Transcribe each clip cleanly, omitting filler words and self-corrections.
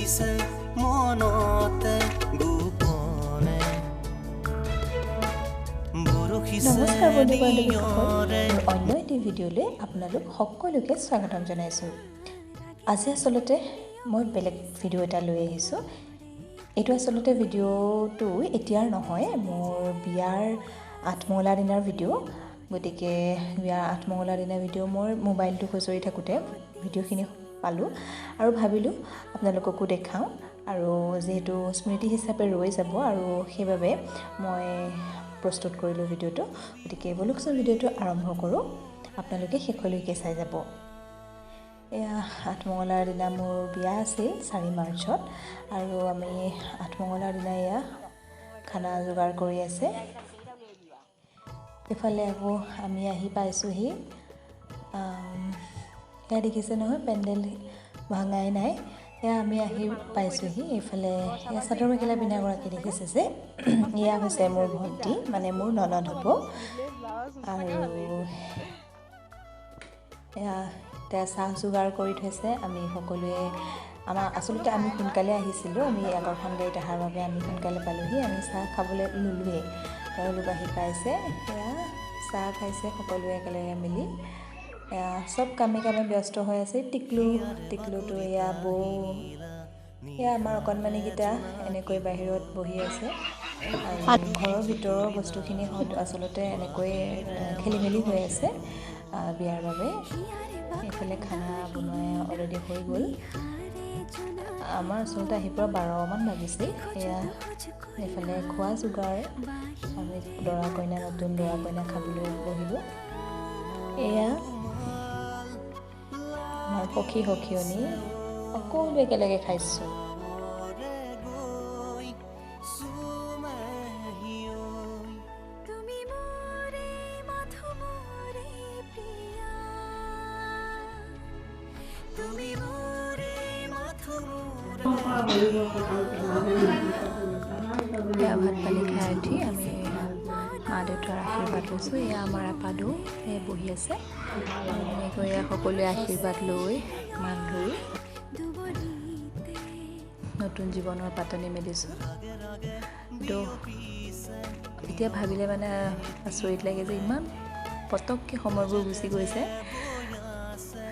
বৰষিছে মনতে গোপনে বৰষিছে। নমস্কাৰ বন্ধু বান্ধৱীসকল। নিয়ৰে। মোৰ অন্য এটি ভিডিঅ'লৈ আপোনালোক সকলোকে স্বাগতম জনাইছোঁ। আজি আচলতে মই বেলেগ ভিডিঅ' এটা লৈ আহিছোঁ। এইটো আচলতে ভিডিঅ'টো এতিয়াৰ নহয়, মোৰ বিয়াৰ আঠমঙলা দিনাৰ ভিডিঅ'। গতিকে বিয়াৰ আঠমঙলা দিনাৰ ভিডিঅ' মোৰ মোবাইলটো খুঁচৰি থাকোঁতে ভিডিঅ'খিনি পালোঁ আৰু ভাবিলোঁ আপোনালোককো দেখাওঁ আৰু যিহেতু স্মৃতি হিচাপে ৰৈ যাব আৰু সেইবাবে মই প্ৰস্তুত কৰিলোঁ ভিডিঅ'টো। গতিকে ব'লকচোন, ভিডিঅ'টো আৰম্ভ কৰোঁ, আপোনালোকে শেষলৈকে চাই যাব। এয়া আঠমঙলাৰ দিনা মোৰ বিয়া আছিল 4 মাৰ্চত আৰু আমি আঠমঙলাৰ দিনা এয়া খানা যোগাৰ কৰি আছে। ইফালে আকৌ আমি আহি পাইছোঁহি। এয়া দেখিছে নহয়, পেণ্ডেল ভাঙাই নাই। এয়া আমি আহি পাইছোঁহি। এইফালে এয়া চাদৰ মেখেলা পিন্ধাগৰাকী দেখিছে যে, এয়া হৈছে মোৰ ভণ্টি, মানে মোৰ ননদ হ'ব। আৰু এয়া এতিয়া চাহ যোগাৰ কৰি থৈছে। আমি সকলোৱে আমাৰ আচলতে আমি সোনকালে আহিছিলোঁ। আমি আগৰখন গাড়ীত অহাৰ বাবে আমি সোনকালে পালোহি। আমি চাহ খাবলৈ ল'লোৱেই, তেওঁলোক আহি পাইছে। সেয়া চাহ খাইছে সকলোৱে একেলগে মিলি। এয়া চব কামে কামে ব্যস্ত হৈ আছে। টিকলু, টিকলুটো এয়া বৌ, এয়া আমাৰ অকণমানিকেইটা এনেকৈ বাহিৰত বহি আছে। আৰু ঘৰৰ ভিতৰৰ বস্তুখিনি আচলতে এনেকৈ খেলি মেলি হৈ আছে বিয়াৰ বাবে। এইফালে খানা বনোৱা অলৰেডি হৈ গ'ল। আমাৰ আচলতে আহি পোৱা 12মান বাজিছিল। এয়া এইফালে খোৱা যোগাৰ। আমি দৰা কইনা, নতুন দৰা কইনা খাবলৈ বহিলোঁ। এয়া আমাৰ সখী সখিয়নী সকলোৱে একেলগে খাইছোঁ। গৈ চুমেহি ঐ। তুমি মোৰে মাথো মোৰে প্ৰিয়া, তুমি মোৰে মাথো মোৰে। এয়া ভাত পানী খাই উঠি আমি মা দেউতাৰ আশীৰ্বাদ লৈছোঁ। এয়া আমাৰ আপাদৌ, এই বহি আছে। আৰু ধুনীয়াকৈ এয়া সকলোৱে আশীৰ্বাদ লৈ মান ধৰি দুবৰিতে নতুন জীৱনৰ পাতনি মেলিছোঁ। এইটো এতিয়া ভাবিলে মানে আচৰিত লাগে যে ইমান পটককৈ সময়বোৰ গুচি গৈছে।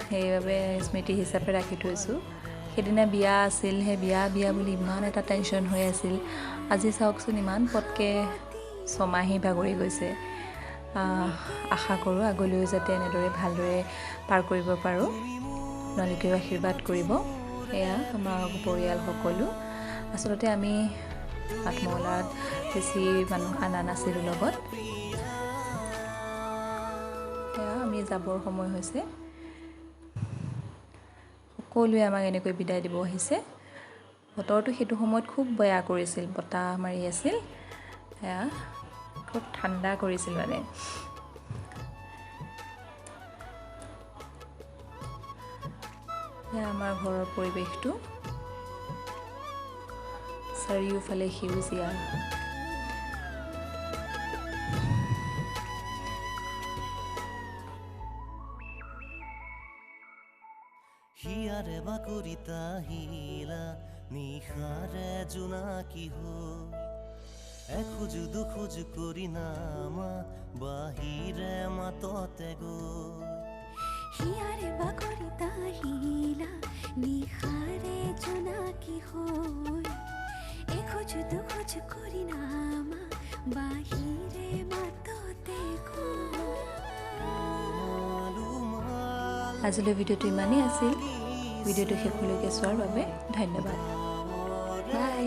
সেইবাবে স্মৃতি হিচাপে ৰাখি থৈছোঁ। সেইদিনা বিয়া আছিল, সেই বিয়া বিয়া বুলি ইমান এটা টেনশ্যন হৈ আছিল। আজি চাওকচোন, ইমান পটকৈ ছমাহেই বাগৰি গৈছে। আশা কৰোঁ আগলৈও যাতে এনেদৰে ভালদৰে পাৰ কৰিব পাৰোঁ। আপোনালোকেও আশীৰ্বাদ কৰিব। এয়া আমাৰ পৰিয়াল সকলো। আচলতে আমি আঠমঙলাত বেছি মানুহ অনা নাছিলোঁ লগত। এয়া আমি যাবৰ সময় হৈছে। সকলোৱে আমাক এনেকৈ বিদায় দিব আহিছে। বতৰটো সেইটো সময়ত খুব বেয়া কৰিছিল, বতাহ মাৰি আছিল। এয়া খুব ঠাণ্ডা কৰিছিল মানে। এয়া আমাৰ ঘৰৰ পৰিৱেশটো, চাৰিওফালে সেউজীয়া। হিয়াৰে বাকৰিত আহিলা নিশাৰে জোনাকী হৈ, এখোজ দুখোজ কৰি নামা বাহিৰে মাততে গৈ। হিয়াৰে বাকৰিত আহিলা নিশাৰে জোনাকী হৈ, এখোজ দুখোজ কৰি নামা বাহিৰে মাততে গৈ। উমাল আজিলৈ ভিডিঅ'টো ইমানেই আছিল। ভিডিঅ'টো শেষলৈকে চোৱাৰ বাবে ধন্যবাদ। বাই।